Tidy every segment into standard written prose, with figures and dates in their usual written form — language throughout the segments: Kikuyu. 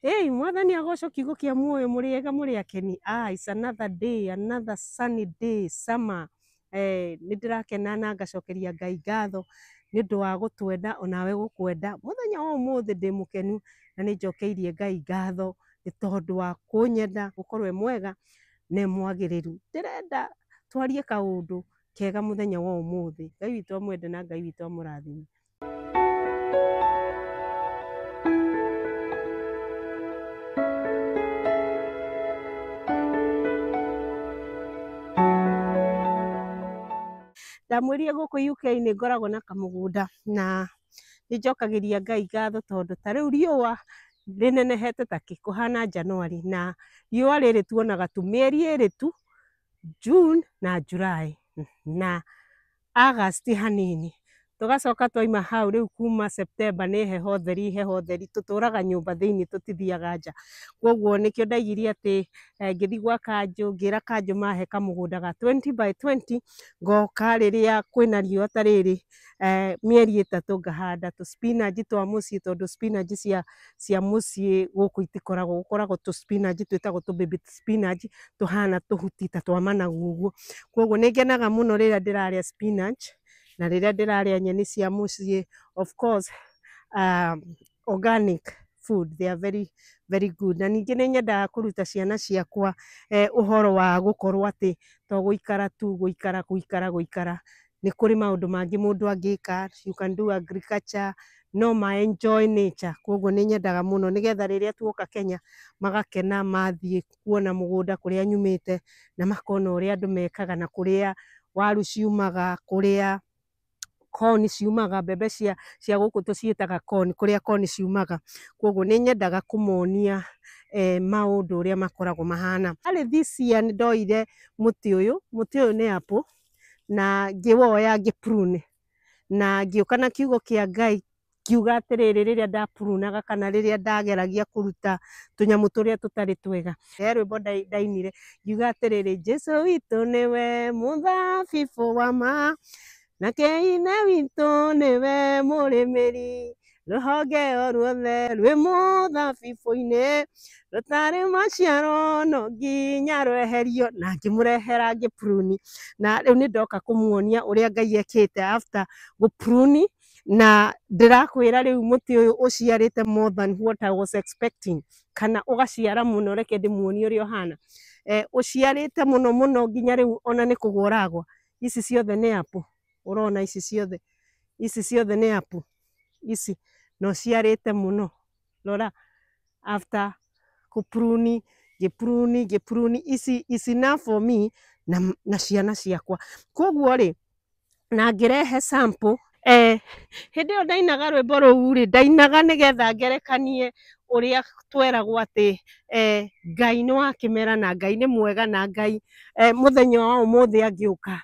Hey, Mwathani agocwo kiugo kĩa muoyo mũrĩ ega mũrĩ akeni. Ah, it's another day, another sunny day, summer. Nĩ ndĩrakena na ngacokeria Ngai ngatho nĩ ũndũ wa gũtwenda onawe gũkwenda. Mũthenya wa ũmũthĩ ndĩ mũkenu na nĩ njokeirie Ngai ngatho nĩ tondũ wa kũnyenda, gũkorwo e mwega na e mwagĩrĩru. Ndĩrenda twarie kaũndũ kega mũthenya wa ũmũthĩ. Ngai witũ amwende na Ngai witũ amũrathime. Ndamwĩrire gũkũ UK nĩ ngoragwo na kamũgũnda na nĩ njokagĩria Ngai ngatho tondũ ta rĩu riũa rĩnenehete ta kĩ kũhana January na riũa rĩrĩ tuonaga tu mĩeri ĩrĩ tu, June na July na August hanini. Tũgacoka twaima hau rĩu kuma September nĩ heho theri heho theri, tũtũraga nyũmba thĩinĩ tũtithiaga nja. Koguo nĩkĩo ndaigire atĩ ngĩthiĩ gwa kanjũ ngĩra kanjũ mahe kamũgũnda ga 20 by 20 ngoka rĩrĩa kwĩna riũa ta rĩrĩ mĩeri ĩtatũ ngahanda tũ spinach twa mũciĩ tondũ spinach cia mũciĩ gũkũ itikoragwo, gũkoragwo tũ spinach twĩtagwo tũ baby spinach tũhana tũhuti ta twa managu ũguo. Koguo nĩ ngenaga mũno rĩrĩa ndĩrarĩa spinach na rĩrĩa ndĩrarĩa nyeni cia mũciĩ, of course organic food, they are very very good. Na ningĩ nĩ nyendaga kũruta ciana ciakwa ũhoro wa gũkorwo atĩ to gũikara tu gũikara gũikara gũikara, nĩ kũrĩ maũndũ mangĩ mũndũ angĩka, you can do agriculture, no ma enjoy nature. Koguo nĩ nyendaga mũno nĩgetha rĩrĩa tuoka Kenya magakena mathiĩ kuona mũgũnda kũrĩa nyumĩte na makona ũrĩa andũ mekaga na kũrĩa waru ciumaga, kũrĩa corn ciumaga, mbembe cia gũkũ tũciĩtaga corn, kũrĩa corn ciumaga. Koguo nĩ nyendaga kũmonia maũndũ ũrĩa makoragwo mahana. Harĩ this year nĩ ndoire mũtĩ ũyũ, mũtĩ ũyũ nĩ apple na ngĩwoya ngĩ prune na ngĩũka na kiugo kĩa Ngai ngiuga atĩrĩrĩ, rĩrĩa ndaprunaga kana rĩrĩa ndageragia kũruta tũnyamũ tũrĩa tũtarĩ twega, he rwĩmbo ndainire ngiuga atĩrĩrĩ, Jesũ witũ nĩwe mũthabibũ wa ma, nake Ithe witũ nĩwe mũrĩmĩri, rũhonge o ruothe rwĩ mũthabibũ-inĩ rũtarĩ maciaro no nginya rweherio. Na ngĩmũrehera ngĩ prune, na rĩu nĩ ndoka kũmuonia ũrĩa Ngai ekĩte after gũ prune, na ndĩrakwĩra rĩu mũtĩ ũyũ ũciarĩte more than what I was expecting, kana ũgaciara mũno. Reke ndĩmuonie ũrĩa ũhana. Ũciarĩte mũno mũno nginya rĩu ona nĩ kũgwa ũragwa. Ici ciothe nĩ apple, ũrona ici ciothe, ici ciothe nĩ apple ici, na ũciarĩte mũno. Rora, after kũ prune ngĩ prune ngĩ prune, ici is enough for me na ciana ciakwa. Koguo rĩ, na ngĩrehe sample. Hĩndĩ ĩyo ndainaga rwĩmbo rũu rĩ, ndainaga nĩgetha ngerekanie ũrĩa tweragwo atĩ Ngai nĩ wa kĩmera na Ngai nĩ mwega na Ngai mũthenya wa ũmũthĩ angĩũka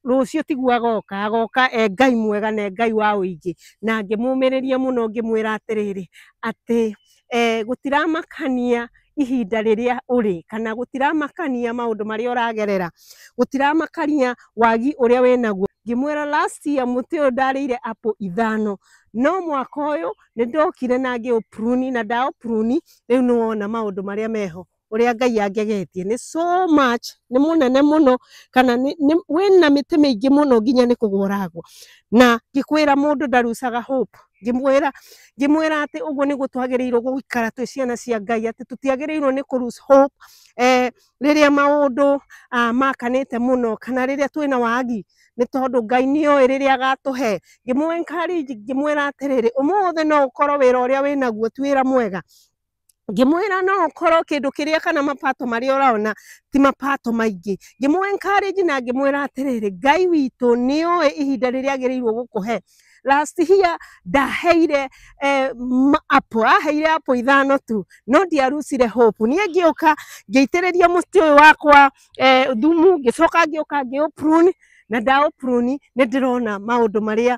rũciũ tiguo agoka, agoka e Ngai mwega na e Ngai wa ũingĩ. Na ngĩmũmĩrĩria mũno ngĩmwĩra atĩrĩrĩ, atĩ gũtiramakania ihinda rĩrĩa ũrĩ, kana gũtiramakania maũndũ marĩa ũragerera, gũtiramakania wagi ũrĩa wĩnaguo. Ngĩmwĩra last year mũtĩ ũyũ ndarĩire apple ithano, no mwaka ũyũ nĩ ndokire na ngĩũ prune, na ndaũ prune rĩu nĩ wona maũndũ marĩa meho, ũrĩa Ngai angegetie nĩ so much, nĩ mũnene mũno, kana wĩna mĩtĩ mĩingĩ mũno nginya nĩ kũgwa ũragwa. Na ngĩkwĩra mũndũ ndarucaga hope, ngĩmwĩra atĩ ũguo nĩguo twagĩrĩirwo gũikara twĩ ciana cia Ngai, atĩ tũtiagĩrĩirwo nĩ kũ lose hope rĩrĩa maũndũ makanĩte mũno kana rĩrĩa twĩna wagi, nĩ tondũ Ngai nĩoĩ rĩrĩa agatũhe. Ngĩmũ encourage ngĩmwĩra atĩrĩrĩ, ũmũthĩ no ũkorwo wĩra ũrĩa wĩnaguo ti wĩra mwega, ngĩmwĩra no ũkorwo kĩndũ kĩrĩa kana mapato marĩa ũrona ti mapato maingĩ. Ngĩmũ encourage na ngĩmwĩra atĩrĩrĩ, Ngai witũ nĩoĩ ihinda rĩrĩa agĩrĩirwo gũkũhe. Last year ndaheire apple, aheire apple ithano tu, no ndiarucire hope. Niĩ ngĩũka ngĩitĩrĩria mũtĩ ũyũ wakwa thumu, ngĩcoka ngĩũka ngĩũ prune, na ndaũ prune nĩ ndĩrona maũndũ marĩa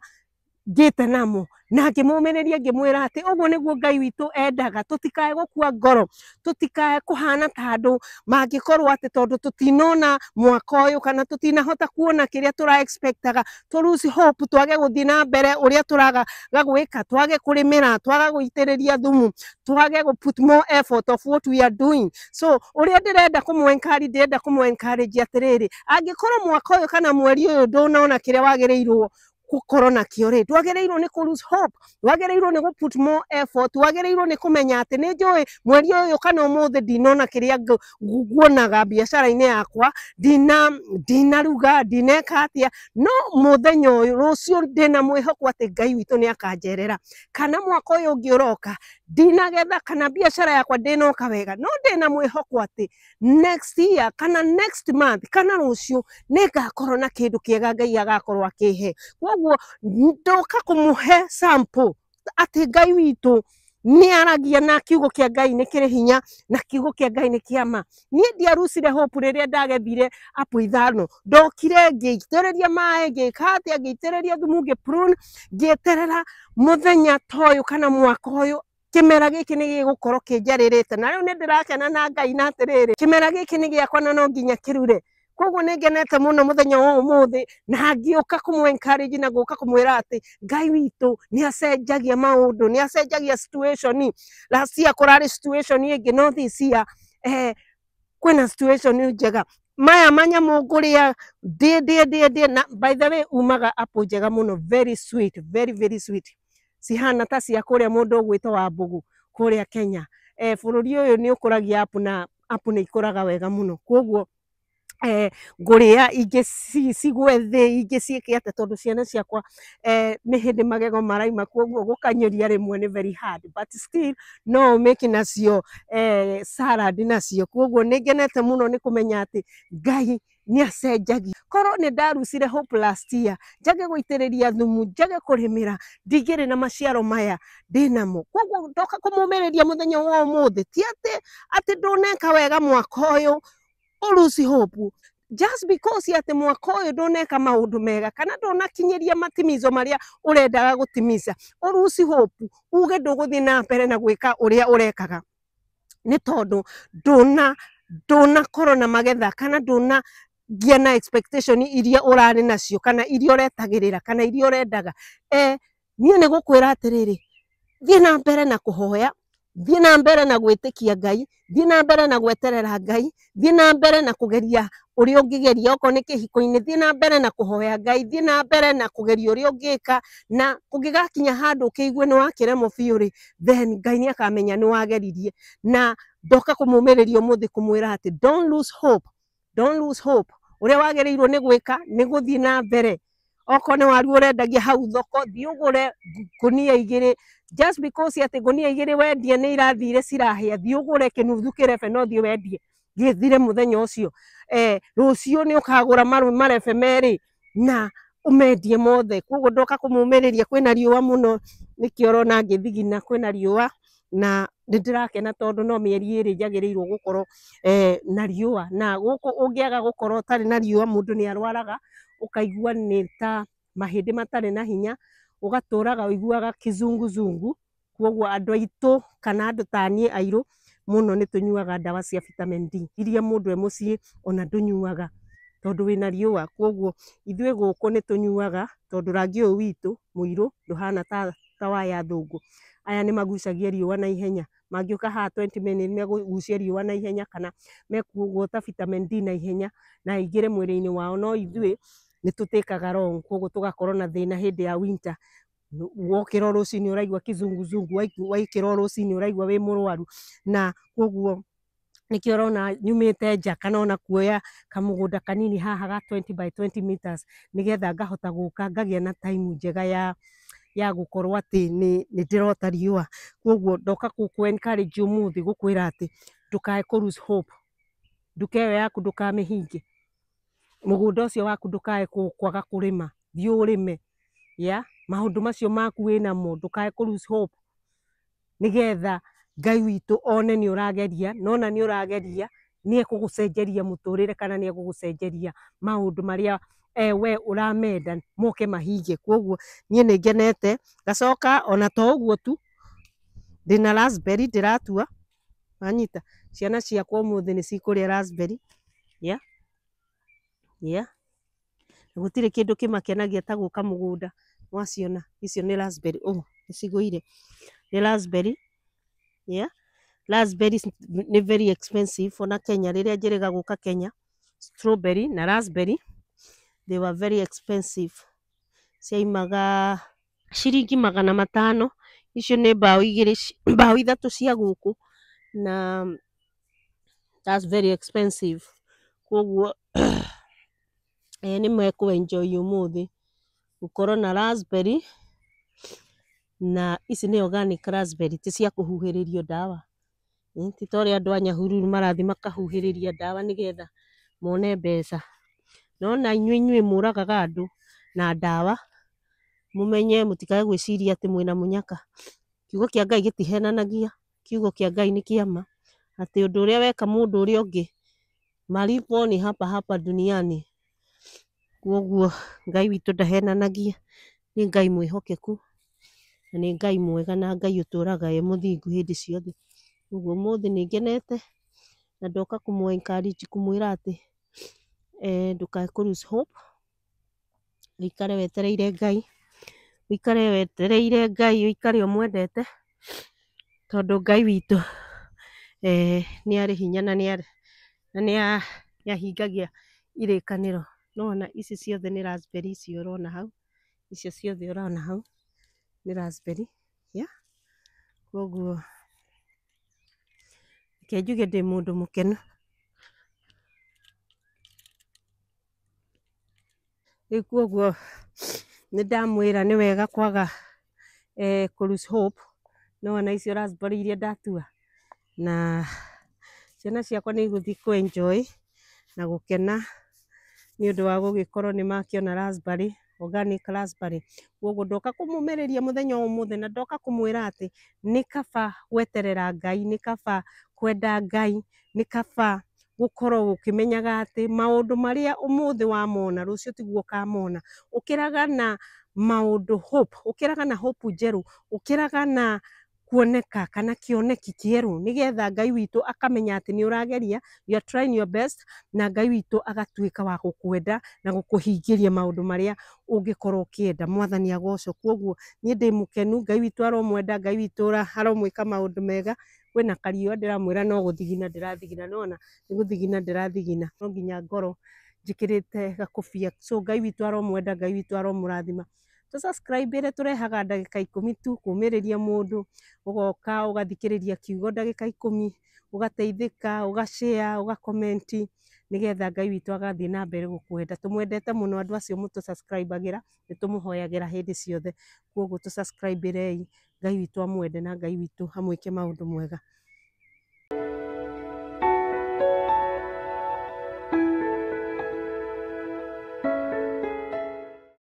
ngĩte namo na ngĩmũmĩrĩria ngĩmwĩra atĩ ũguo nĩguo Ngai witũ endaga, tũtikae gũkua ngoro, tũtikae kũhana ta andũ mangĩkorwo atĩ tondũ tũtinona mwaka ũyũ kana tũtinahota kuona kĩrĩa tũra expectaga, tũ lose hope, twage gũthiĩ na mbere ũrĩa tũragaga gwĩka, twage kũrĩmĩra, twage gũitĩrĩria thumu, twage gũ put more effort of what we are doing. So ũrĩa ndĩrenda kũmũ encourage, ndĩrenda kũmũ encourage atĩrĩrĩ, angĩkorwo mwaka ũyũ kana mweri ũyũ ndũnona kĩrĩa wagĩrĩirwo gũkorwo nakĩo rĩ, ndwagĩrĩirwo nĩ kũ lose hope, wagĩrĩirwo nĩ gũ put more effort, wagĩrĩirwo nĩ kũmenya atĩ nĩ njũĩ mweri ũyũ kana ũmũthĩ ndinona kĩrĩa nguonaga biacara-inĩ yakwa, ndinaruga, ndineka atĩa, no mũthenya ũyũ rũciũ ndĩna mwĩhoko atĩ Ngai witũ nĩ akanjerera, kana mwaka ũyũ ũngĩ ũroka ndinagetha kana biacara yakwa ndĩnoka wega, no ndĩna mwĩhoko atĩ next year kana next month kana rũciũ nĩngakorwo na kĩndũ kĩega Ngai agakorwo akĩhe. Koguo ndoka kũmũhe sample atĩ Ngai witũ nĩ aragia na kiugo kĩa Ngai nĩ kĩrĩ hinya na kiugo kĩa Ngai nĩ kĩa ma. Niĩ ndiarucire hope rĩrĩa ndagethire apple 5, ndokire ngĩitĩrĩria maĩ, ngĩka atĩa, ngĩitĩrĩria thumu, ngĩ prune, ngĩeterera mũthenya ta ũyũ kana mwaka ũyũ kĩmera gĩkĩ nĩ gĩgũkorwo kĩnjarĩrĩte, na rĩu nĩ ndĩrakena na Ngai na atĩrĩrĩ, kĩmera gĩkĩ nĩ gĩakwa na no nginya kĩrure. Koguo nĩ ngenete mũno mũthenya wa ũmũthĩ na ngĩũka kũmũ encourage na gũka kũmwĩra atĩ Ngai witũ nĩ acenjagia maũndũ, nĩ acenjagia situation. Last year kũrarĩ situation ĩngĩ, no this year kwĩna situation njega. Maya manyamũ ngũrĩa ndĩe ndĩe ndĩe ndĩe, na by the way umaga apple njega mũno, very sweet, very very sweet, cihana ta cia kũrĩa mũndũ ũgwĩtwo Wambugu kũrĩa Kenya. Bũrũri ũyũ nĩ ũkũragia apple na apple nĩ ikũraga wega mũno, koguo ngũrĩa ingĩ cigwe thĩ, ingĩ ciĩke atĩa, tondũ ciana ciakwa nĩ hĩndĩ magego maraima, koguo gũkanyũria rĩmwe nĩ very hard, but still no ũmĩke nacio salad nacio. Koguo nĩ ngenete mũno nĩ kũmenya atĩ Ngai nĩ acenjagia. Korwo nĩ ndarucire hope last year, njage gũitĩrĩria thumu, njage kũrĩmĩra, ndingĩrĩ na maciaro maya ndĩnamo. Koguo ndoka kũmũmĩrĩria mũthenya wa ũmũthĩ, ti atĩ atĩ ndũneka wega mwaka ũyũ ũ lose hope just because atĩ mwaka ũyũ ndũneka maũndũ mega kana ndũnakinyĩria matimizo marĩa ũrendaga gũtimiza, ũ lose hope uge ndũgũthiĩ na mbere na gwĩka ũrĩa ũrekaga nĩ tondũ ndũnakorwo na magetha kana ndũnagĩa na expectation iria ũrarĩ nacio kana iria ũretagĩrĩra kana iria ũrendaga. Niĩ nĩ gũkwĩra atĩrĩrĩ, thiĩ na mbere na kũhoya, thiĩ na mbere na gwĩtĩkia Ngai, thiĩ na mbere na gweterera Ngai, thiĩ na mbere na kũgeria ũrĩa ũngĩgeria, okorwo nĩ kĩhiko-inĩ, thiĩ na mbere na kũhoya Ngai, thiĩ na mbere na kũgeria ũrĩa ũngĩka, na kũngĩgakinya handũ ũkĩigue nĩ wakĩremwo biũ rĩ, then Ngai nĩ akamenya nĩ wageririe. Na ndoka kũmũmĩrĩria ũmũthĩ kũmwĩra atĩ don't lose hope, don't lose hope. Ũrĩa wagĩrĩirwo nĩ gwĩka nĩ gũthiĩ na mbere. Okorwo nĩ waru ũrendagia hau thoko, thiĩ ũgũre ngũnia 2, just because atĩ ngũnia 2 wendia nĩ irathire cirahĩa, thiĩ ũgũre kĩnuthu kĩrebe no thiĩ wendie gĩthire mũthenya ũcio. Rũciũ nĩ ũkagũra marebe 2 na ũmendie mothe. Koguo ndoka kũmũmĩrĩria, kwĩna riũa mũno, nĩkĩo ũrona ngĩthigina, kwĩna riũa na nĩ ndĩrakena tondũ no mĩeri 2 njagĩrĩirwo gũkorwo na riũa, na gũkũ ũngĩaga gũkorwo ũtarĩ na riũa mũndũ nĩ arwaraga, ũkaigua nĩ ta mahĩndĩ matarĩ na hinya, ũgatũraga ũiguaga kizunguzungu. Koguo andũ aitũ kana andũ ta niĩ airũ mũno nĩ tũnyuaga ndawa cia vitamin D iria mũndũ e mũciĩ ona ndũnyuaga tondũ wĩna riũa. Koguo ithuĩ gũkũ nĩ tũnyuaga tondũ rangi ũyũ witũ mũirũ ndũhana ta wa aya athũngũ. Aya nĩ magucagia riũa na ihenya, mangĩũka haha 20 minutes megũgucia riũa na ihenya kana mekũgũta vitamin D na ihenya na ĩingĩre mwĩrĩ-inĩ wao, no ithuĩ nĩ tũtĩkaga wrong, koguo tũgakorwo na thĩna hĩndĩ ya winter. Wokĩra o rũcinĩ ũraigua kizunguzungu, waikĩra o rũcinĩ ũraigua wĩ mũrwaru, na koguo nĩkĩo ũrona nyumĩte nja kana ona kuoya kamũgũnda kanini haha ga 20 by 20 meters nĩgetha ngahota gũka ngagĩa na time njega ya gũkorwo atĩ nĩ ndĩrota riũa. Koguo ndoka gũkũ encourage ũmũthĩ gũkwĩra atĩ ndũkae kũ lose hope, nduka ĩyo yaku ndũkamĩhinge, mũgũnda ũcio waku ndũkae kwaga kũrĩma, thiĩ ũrĩme, ya maũndũ macio maku wĩnamo ndũkae kũ lose hope, nĩgetha Ngai witũ one nĩ ũrageria, na ona nĩ ũrageria nĩ ekũgũcenjeria mũtũrĩre kana nĩ ekũgũcenjeria maũndũ marĩa we ũramenda moke mahingie. Koguo niĩ nĩ ngenete. Ngacoka ona to ũguo tu, ndĩna raspberry ndĩratua, wanyita, ciana ciakwa ũmũthĩ nĩ cikũrĩa raspberry, yeah, yeah. Gũtirĩ kĩndũ kĩmakenagia ta gũka mũgũnda, waciona icio nĩ raspberry, oh nĩ cigũire, nĩ raspberry, yeah. Raspberry nĩ very expensive ona Kenya, rĩrĩa njĩrĩga gũka Kenya, strawberry na raspberry they were very expensive, ciaimaga ciringi 500, icio nĩ mbaũ igĩrĩ, mbaũ ithatũ cia gũkũ, na that's very expensive. Koguo nĩ mekũ enjoy ũmũthĩ gũkorwo na raspberry, na ici nĩ organic raspberry, ti cia kũhuhĩrĩrio ndawa, ti ta ũrĩa andũ a Nyahururu marathiĩ makahuhĩrĩria ndawa nĩgetha mone mbeca. No na inyuĩ mũragaga andũ na ndawa, mũmenye mũtikae gwĩciria atĩ mwĩna mũnyaka. Kiugo kĩa Ngai gĩtihenanagia, kiugo kĩa Ngai nĩ kĩa ma, atĩ ũndũ ũrĩa weka mũndũ ũrĩa ũngĩ, malipo ni hapa hapa duniani. Koguo Ngai witũ ndahenanagia, nĩ Ngai mwĩhokeku, na nĩ Ngai mwega, na Ngai ũtũraga e mũthingu hĩndĩ ciothe. Koguo ũmũthĩ nĩ ngenete, na ndoka kũmũ encourage kũmwĩra atĩ ndũkae kũ lose hope, ũikare wetereire Ngai, ũikare wetereire Ngai, ũikare ũmwendete, tondũ Ngai witũ nĩ arĩ hinya na nĩ ahingagia irĩkanĩro. Nĩwona ici ciothe nĩ raspberry icio ũrona hau, icio ciothe ũrona hau nĩ raspberry, yeah. Koguo reke njuge ndĩ mũndũ mũkenu. Rĩu koguo nĩ ndamwĩra nĩ wega kwaga kũ lose hope. Nĩwona icio raspberry iria ndatua, na ciana ciakwa nĩ igũthiĩ kũ enjoy na gũkena nĩ ũndũ wa gũgĩkorwo nĩ makĩona raspberry, organic raspberry. Koguo ndoka kũmũmĩrĩria mũthenya wa ũmũthĩ, na ndoka kũmwĩra atĩ nĩ kaba gweterera Ngai, nĩ kaba kwenda Ngai, nĩ kaba gũkorwo ũkĩmenyaga atĩ maũndũ marĩa ũmũthĩ wamona, rũciũ tiguo ũkamona. Ũkĩraga na maũndũ hope, ũkĩraga na hope njerũ, ũkĩraga na kuoneka kana kĩoneki kĩerũ, nĩgetha Ngai witũ akamenya atĩ nĩ ũrageria, you are trying your best, na Ngai witũ agatuĩka wa gũkwenda na gũkũhingĩria maũndũ marĩa ũngĩkorwo ũkĩenda. Mwathani agocwo. Koguo niĩ ndĩ mũkenu, Ngai witũ aromwenda, Ngai witũ aromwĩka maũndũ mega. Kwĩna kariũa ndĩramwĩra no gũthigina ndĩrathigina, nĩwona nĩ gũthigina ndĩrathigina, no nginya ngorwo njĩkĩrĩte gakobia. So Ngai witũ aromwenda, Ngai witũ aromũrathima. Tũ subscribe ĩrĩa tũrehaga ndagĩka 10 tu kũmĩrĩria mũndũ, ũgoka ũgathikĩrĩria kiugo ndagĩka 10, ũgateithĩka, ũga share, ũga comment, nĩgetha Ngai witũ agathiĩ na mbere gũkwenda. Tũmwendete mũno andũ acio mũtũ subscribe agĩra, nĩ tũmũhoyagĩra hĩndĩ ciothe. Koguo tũ subscribe ĩrei, Ngai witũ amwende na Ngai witũ amwĩke maũndũ mwega.